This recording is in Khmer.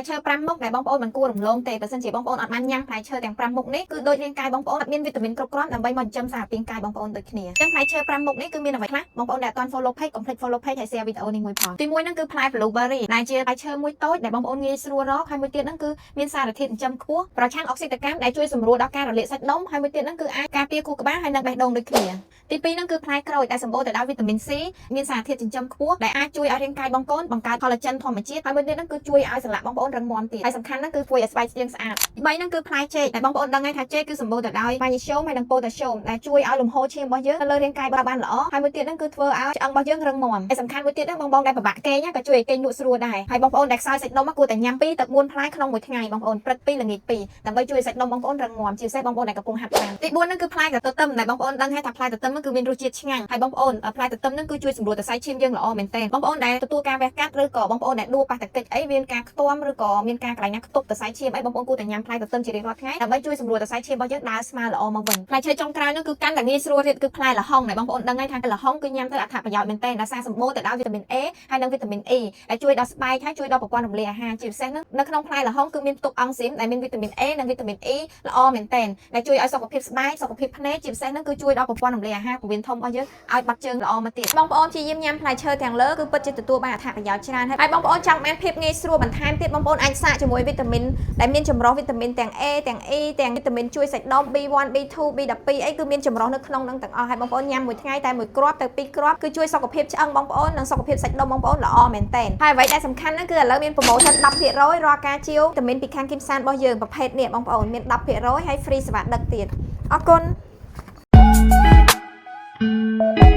ឈើ5មុខដែលបងប្អូនមិនគួររំលងទេបើសិនជាបងប្អូនអត់បានញ៉ាំផ្លែឈើទាំង5មុខនេះគឺដូចរាងកាយបងប្អូនអត់មានវីតាមីនគ្រប់គ្រាន់ដើម្បីមកចិញ្ចឹមសារពាង្គកាយបងប្អូនដូចគ្នាអញ្ចឹងផ្លែឈើ5មុខនេះគឺមានអ្វីខ្លះបងប្អូនដែលអត់ទាន់ follow page កុំភ្លេច follow page ហើយ share វីដេអូនេះមួយផងទីមួយហ្នឹងគឺផ្លែ blueberry ដែលជាផ្លែឈើមួយតូចដែលបងប្អូនងាយស្រួលរកហើយមួយទៀតហ្នឹងគឺមានសារធាតុចិញ្ចឹមខ្ពស់ប្រឆាំងអុកស៊ីតកម្មដែលជួយសម្រួលដល់ការរលាកសាច់ដុំហើយមួយទៀតហ្នឹងគឺអាចការពារខួរក្បាលហើយនិងបេះដូងដូចគ្នាទីពីរហ្នឹងគឺផ្លែក្រូចដែលសម្បូរទៅដោយវីតាមីន C មានសារធាតុចិញ្ចឹមខ្ពស់ដែលអាចជួយឲ្យរាងកាយបងប្អូនបង្កើត collagen ធម្មជាតិហើយមួយទៀតហ្នឹងគឺជួយឲ្យសន្លាក់បងប្អូនរឹងមាំទៀតហើយសំខាន់ហ្នឹងគឺជួយឲ្យស្បែកយើងស្អាតទី3ហ្នឹងគឺផ្លែចេកដែលបងប្អូនដឹងហើយថាចេកគឺសម្បូរទៅដោយម៉ាញ៉េស្យូមហើយនិងប៉ូតាស្យូមដែលជួយឲ្យលំហូរឈាមរបស់យើងទៅលើរាងកាយបានល្អហើយមួយទៀតហ្នឹងគឺធ្វើឲ្យឆ្អឹងរបស់យើងរឹងមាំហើយសំខាន់មួយទៀតហ្នឹងបងប្អូនដែលពិបាកគេងក៏ជួយឲ្យគេងលក់ស្រួលដែរហើយបងប្អូនដែលខ្សោយសាច់ដុំគួរតែញ៉ាំ2ទៅ4ផ្លែក្នុងមួយថ្ងៃបងប្អូនព្រឹក2ល្ងាច2ដើម្បីជួយឲ្យសាច់ដុំបងប្អូនរឹងមាំជាពិសេសបងប្អូនដែលកំពុងហាត់ប្រាណទី4ហ្នឹងគឺផ្លែកន្ទឹមដែលបងប្អូនដឹងហើយថាផ្លែទទឹមហ្នឹងគឺមានរសជាតិឆ្ងាញ់ហើយបងប្អូនផ្លែទទឹមហ្នឹងគឺជួយសម្រួលសរសៃឈាមយើងល្អមែនទែនបងប្អូនដែលទទួលការវះកាត់ឬក៏បងប្អូនដែលដួលប៉ះទង្គិចអីមានការខ្ទាំឬក៏មានការកន្លែងណាខ្ទប់សរសៃឈាមអីបងប្អូនគួរតែញ៉ាំផ្លែទទឹមជារៀងរាល់ថ្ងៃដើម្បីជួយសម្រួលសរសៃឈាមរបស់យើងដើរស្មើល្អមកវិញផ្លែឈើចុងក្រោយហ្នឹងគឺកាន់តែងាយស្រួលទៀតគឺផ្លែល្ហុងដែលបងប្អូនដឹងហើយថាល្ហុងគឺញ៉ាំទៅអត្ថប្រយោជន៍មែនទែនដោយសារសម្បូរទៅដោយវីតាមីន A ហើយនិងវីតាមីន E ដែលជួយដល់ស្បែកហើយជួយដល់ប្រព័ន្ធរំលាយអាហារជាពិសេសហ្នឹងនៅក្នុងផ្លែល្ហុងគឺមានផ្ទុកអង់ស៊ីមដែលមានវីតាមីន A និងវីតាមីន E ល្អមែនទែនដែលជួយឲ្យសុខភាពស្បែកសុខភាពភ្នែកជាពិសេសហ្នឹងគឺជួយដល់ប្រព័ន្ធរំលាយអាហារពោះវៀនធំរបស់យើងឲ្យបាត់ជើងល្អមកទៀតបងប្អូនព្យាយាមញ៉ាំផ្លែឈើទាំងលើគឺពិតជាទទួលបានអត្ថប្រយោជន៍ច្រើនហើយបងប្អូនចង់បានភាពងាយស្រួលបន្ថែមទៀតបងប្អូនអាចសាកជាមួយវីតាមីនដែលមានចម្រុះវីតាមីនទាំង A ទាំង E ទាំងវីតាមីនជួយសាច់ដុំ B1 B2 B12 អីគឺមានចម្រុះនៅក្នុងហ្នឹងទាំងអស់ហើយបងប្អូនញ៉ាំមួយថ្ងៃតែមួយគ្រាប់ទៅពីរគ្រាប់គឺជួយសុខភាពឆ្អឹងបងប្អូននិងសុខភាពសាច់ដុំបងប្អូនល្អមែនទែនហើយអ្វីដែលសំខាន់ហ្នឹងគឺឥឡូវមាន promotion 10%រាល់ការជាវវីតាមីនពីខាងគីមសានរបស់យើងប្រភេទនេះបងប្អូនមាន10%ហើយ free សេវាដឹកទៀតអរគុណ។